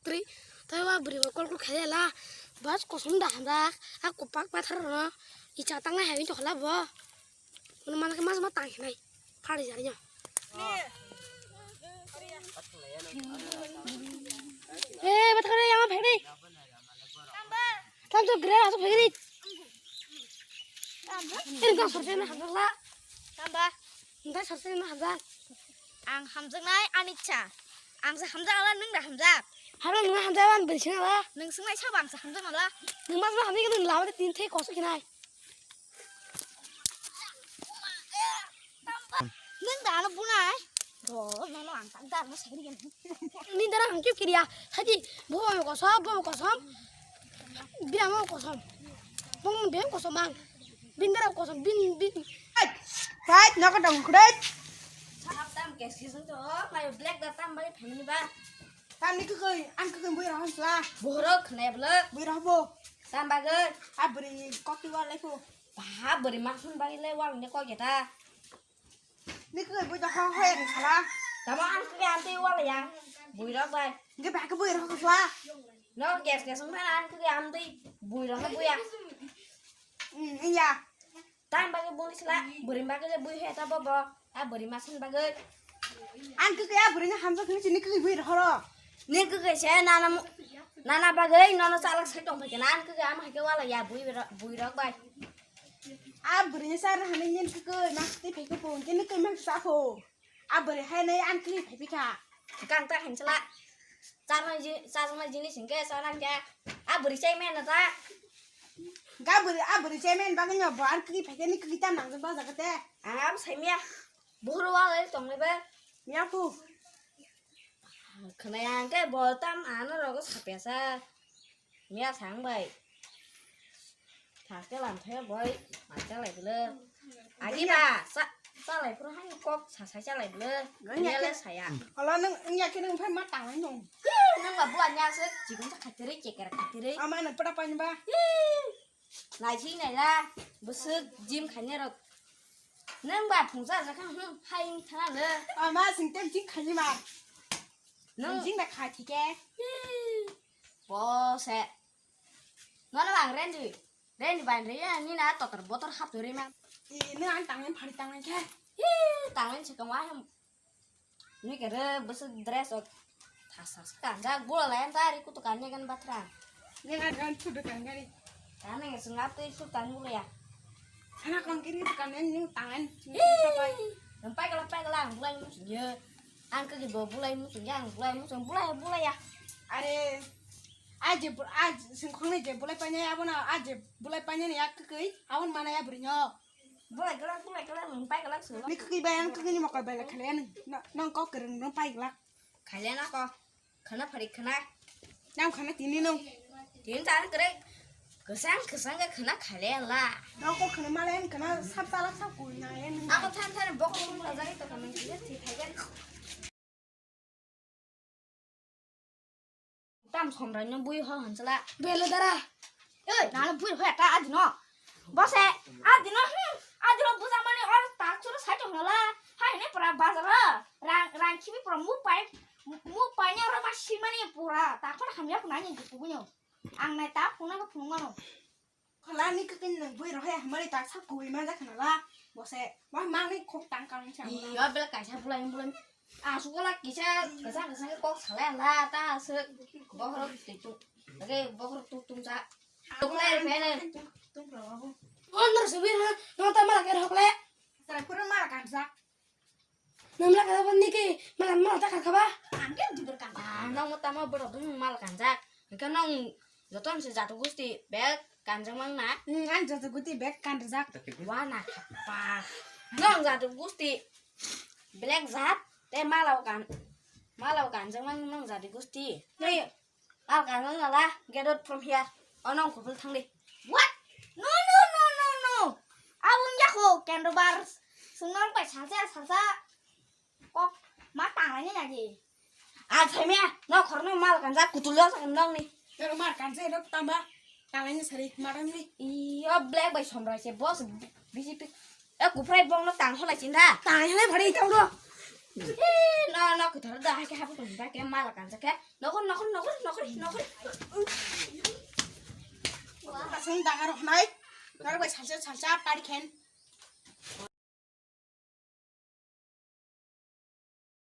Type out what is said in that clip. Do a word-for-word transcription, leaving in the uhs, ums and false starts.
Tri, tai wa bwrwi bo kol kol khaiyala. Bas kosom da hamjak. A kopak pathar no. Icha tangnai hai to khala bo. Kono mana ke mas ma tang hinai. Phari jari no. Eh, bathar ya ma phari. Tam to gre aso phari. Ini kan sorse na hamjak la. Tamba. Nda sorse na hamjak. Ang hamjaknai ani cha. Ang se hamjak ala nwng da hamjak. Haro nwng hamjak an bwrwi sing ala. Nwng swngnaisa bo ang se hamjaknala. Nwng mas ma hamjak nwng lama de tin thai koso khinai. Nwng da ano bunai. Do nono ang tak da ano sakri gen. Ni dara ang kip kiriya. Haji bo kosom bo kosom. Bira mo kosom. Bong be kosom bang. Bin dara kosom bin bin. Fight, nokha dong khret. Sahab tam kes kes to, mai black da tam bai family ba. Tam ni kukui, an kukui bui rohon sla. Borok khne blek. Bui rohbo. Tam bagoi. A buri koki wal lefu. Ba buri ma sun bai le wal ne ko geta. Ni kukui bui da ho ho ya sala. Tamo an kukui an tei wal ya. Bui rok bai. Nge ba ke bui rohon sla. No kes kes ungkha an kukui an tei bui rok no bui ya. Hmm, iya. Tam bagwi bui sla, bwrwi bagwi le bui he ta bobo, a bwrwi ma sin bagwi. Ang khe kaya bwrwi ni hamjak ni chini khe bui rohoro. Ni khe khe se nana mu-, nana bagwi nono chalak sai tong phai kana, ang khe kaya ma hai khe wala ya bui ro-, bui rok bai. A bwrwi ni sar hani nyen khe khe ma ti phai khe pon, khe ni khe ma sa kho. A bwrwi hai nai ang khe phai phi kha. Kang ta hin sla. Charnai ji-, charnai jinis hingke charnai khe. A bwrwi chai mena ta. Ga bwrwi, a bwrwi chai mena bagwi no bo ang khe phai khe ni khe ta nang jang ba jaga te. Ang abo sai miya. Buhuru wa lai tong le be. Miya ku. Khna yang ke bo tam ano rogo sapya sa. Miya sang bai. Thake lam the boy, ma chalai bwle. Agi ba, sa, chalai phuru hai kok sa, sa chalai bwle. Nang ya Miya le ke saya. Hala nang, nang ya ke nang phai ma tangai nung. Nang ba buan ya se, chikon sa khatiri, chekera khatiri. Ama nang pada pa ba. Nai si nai la, busuk gym khanya rok. Nang ba phung sa sa khang, hmm, hai thana le. Ama sing tem ching khanya ma. Nang jing da khai thike. Bo se. Nono bang rendi. Rendi bang rendi ya, ni na totor botor hap dori ma. I, nang ang tangai phari tangai khe. Hi, tangai se kama hem. Ni kere bese dress ot. Thas thas kan ja gula la yan tari kutu kan ne kan batra. Ni kan kan sudu kan gari. Kan ne sungap te su kan gula ya. Sana kong kiri tekan yang nyung tangan. Hi. Pai kala pai kala ang bulai musuh ya. Ang ke bo bulai musuh ya, ang bulai musuh, bulai bulai ya. Are, aje bu-, aje singkong ni je bulai panya ya bona, aje bulai panya ni ya kekei, awan mana ya berinyo. Bulai kala, bulai kala, pai kala solo. Ni kekei bayang kekei ni mokol bela kalian. Nang kok kereng nang pai kala. Kalian ako. Khana phari khana. Nang khana tini nung. Tini tar kere. Kesang kesang ke khana khale la. Nang ko khana malen khana sap talak sap kui na yen. Ako than than bok bok la jai to khana kire thi thai. Tam somrai no bui ho hansala. Bela dara. Oi, nalo bui ho ta adino. Bose, adino, hmm, adino buja mani or tak churu sai tong la. Hai ne pura bazar. Rang, rang khibi pura mu pai, mu pai ne ora ma simani pura. Tak pura hamya puna ni buku bunyo. Ang nai tak puna ko puna no. Khala ni kikin nang bui rohe hamari tak sa kui ma ja khana la. Bose, wa mang ni khok tang kang cha. Iya, bela kaisa bulai bulai. Asuk la kisa, kisa, kisa kok salai la, ta asuk. Bohor tu tu. Oke, bohor tu tum sa. Tuk le, pene. Tum, tum, tum, tum, tum. Mon nar subir ha, no ta mala ker hok le. Sa pura mala kan sa. Namla kada ban niki, mala, mala ta kar kaba. Ang ke jibur kan. Ah, nang mo tama boro bung mala kan sa. Ka nang joton se jatu gusti, bek kanjang mang na. Hmm, ang jatu gusti bek kan rijak. Wa na kapa. Nang jatu gusti. Black jat, te malau kan, malau kan jeng mang nang jadi gusti. Hey, al kan nang nala, get out from here. Onong kubul thang di. What? No, no, no, no, no. Abun jako, kendo bar. Sunong pai salsa, salsa. Kok, ma tangai ni lagi. A themia, no khorno mal kanja kutulio sa nong ni. Pero mar kanja ro tamba. Tangai ni sari, madam ni. Iyo black bai somrai se boss B J P. E kuprai bong no tang holai chinda. Tangai holai bhari tang ro. No, no, kwthar da, hai khe habu tong ba khe mala kanjak khe. Nokor, nokor, nokor, nokor, nokor. Asung dangar hnai. Norok bai salsa, salsa, pari khen.